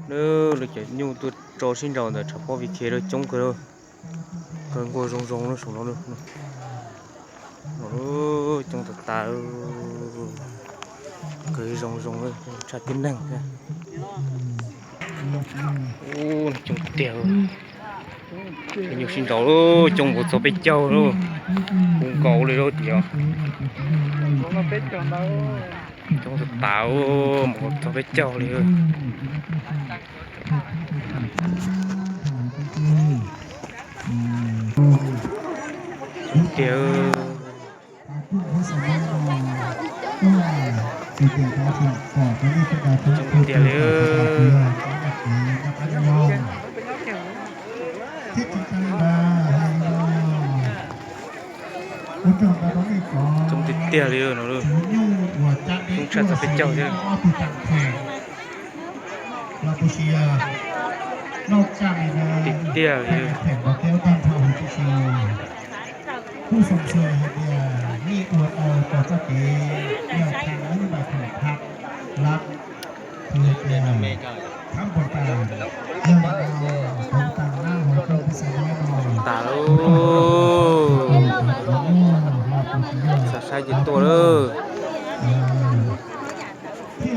Lawv cov nyuj tuaj tso sib nraus ntawm tshav pob Viv Khev lawm coob kawg, kawg nkaus zoo zoo lawm saum no. Coob tas tas, kawg zoo zoo, tshaj tib neeg thiab. Coob tiag, nyuj sib nraus lawm, coob nkaus txog peb caug lawm, puv nkaus li lawm tiag. Coob tas tas, mus txog peb caug li. Tiag, coob tiag li. Coob tiag tiag li no, coob tshaj txog peb caug thiab. Tiag tiag li. Kuj xav xav hais tias nej ua tau txoj kev yog thaum ub mas thaum khab lab, thaum hais tias khab npua tas, yog li no kuv tas na hauv koj peb xav no. Tas lawm, xav saib ces tuaj lawm. Li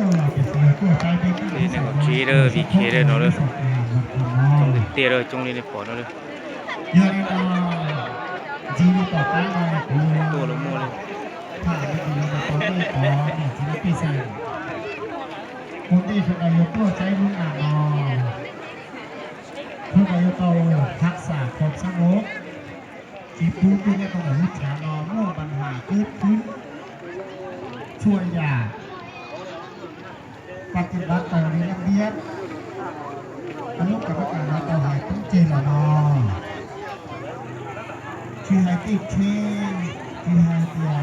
nees nkaum tsib lawm, Viv Khev lawm no lawm. Coob tiag tiag lawm, coob li nej pom no lawm. Tuaj los muaj li. Ua ntej sawv daws yuav tuaj saib lub nas no, sawv daws yuav tau hav xam khom xab mov, tsis pub tuaj nyob rau ntawm lub tshav no muaj npa nham kub khwb txhua yam. Pas tim lav taws li laj liab, lub kas pab kas no tau hais tub ceg los no, tsis hais tej tsheb, tsis hais tias